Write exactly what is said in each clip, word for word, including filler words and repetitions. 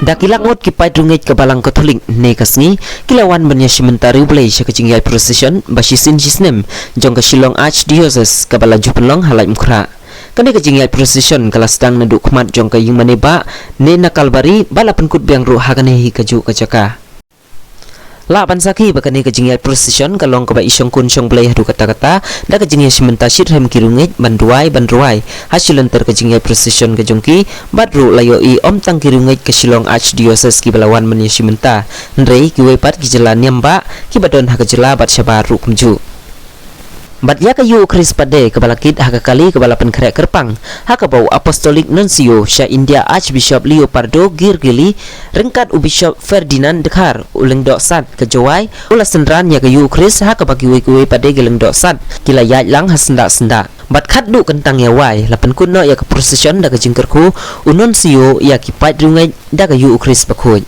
Da ki lak ngut ki paid rungeit ka Balang Katholik ne ka sngi ki la wan ban ïa shim bynta riewblei sha ka jingïaid procession ba shisien shisnem jong ka Shillong Archdiocese kaba la ju pynlong ha Laitumkhrah. Kane ka jingïaid procession ka la sdang naduh khmat jong ka ïingmane bah ne na Kalbari bad la pynkut biang ruh ha kane hi kajuh ka jaka. Lah ban sakhi ba kane ka jingïaid procession ka long kaba i shongkun shongblei haduh katta katta da ka jingïashim bynta shitrhem ki riewngeit ban duwai ban rwai ha shi lynter ka jingïaid procession ka jong ki, bad ruh la ïohi ym tang ki riewngeit ka Shillong Archdiocese kiba la wan ban ïashim bynta, hynrei kiwei pat ki jylla niam bah kiba don ha ka jylla bad shabar ruh kumjuh. Bad ïa ka Ïew U Khrist pat de kaba la kit ha ka kali kaba la pynkhreh kyrpang ha kaba u Apostolic Nuncio sha India Archbishop Leopardo Girgili ryngkat u Bishop Ferdinand Dkhar u Lyngdoh Sad ka Jowai u la synran ïa ka Ïew U Khrist ha kaba kiwei kiwei pat de ki Lyngdoh Sad ki la ïaid lang ha syndah syndah. Bad khatduh kyntang ïa wai la pynkut noh ïa ka procession da ka jingkyrkhu u Nuncio ïa ki paid riewngeit da ka Ïew U Khrist bakhuid.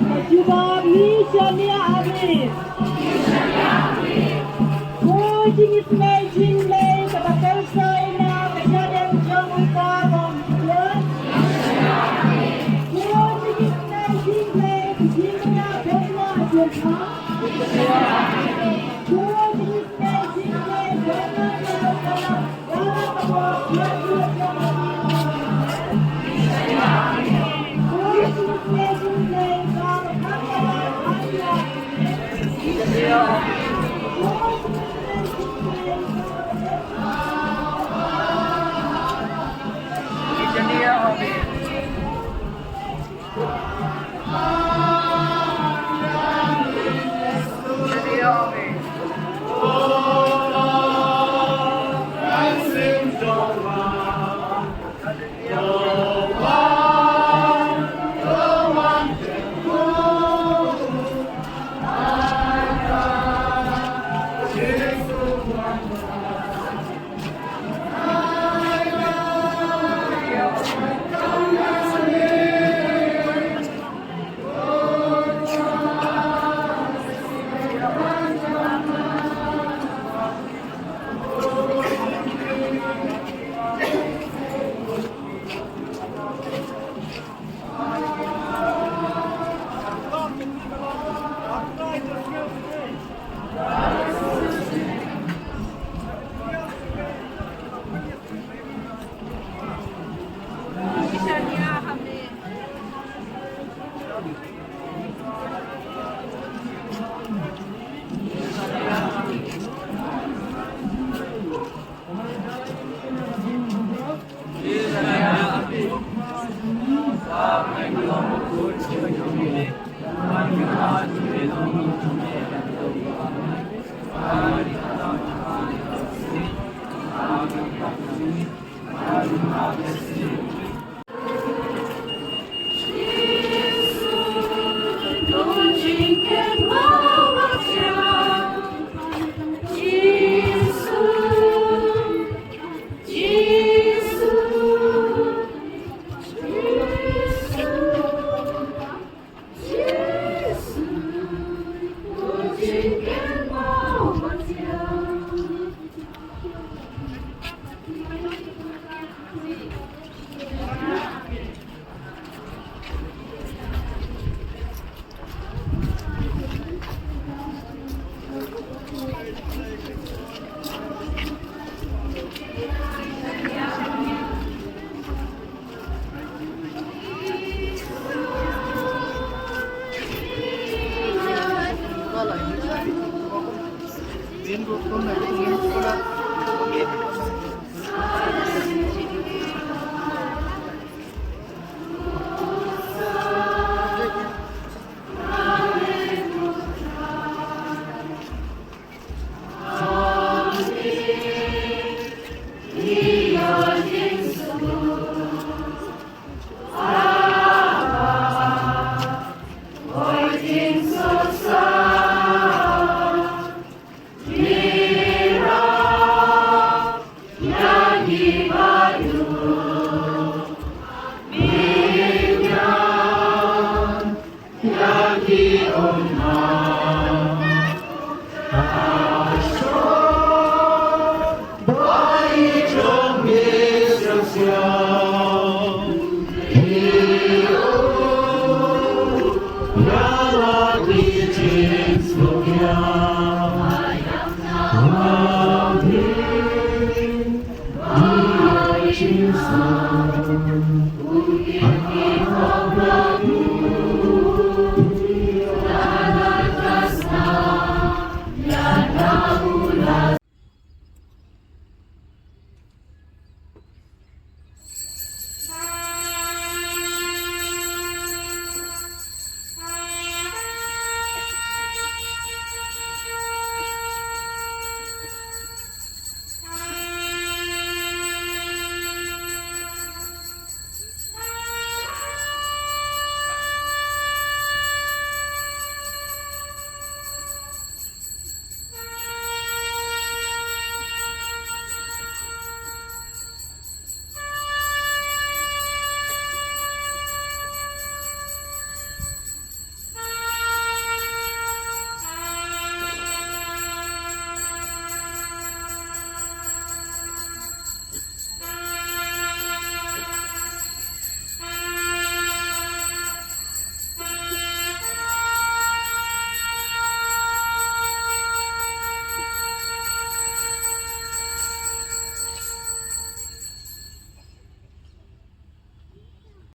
Ka jubab, ngi shaniah ha me. Ko jingisynei jinglei kaba kyrsoi na ka shadem jong u kpa bym bitar. Ko jingisynei jinglei ka jingmyntoi bym bitar. Ko jingisynei jinglei bym bitar.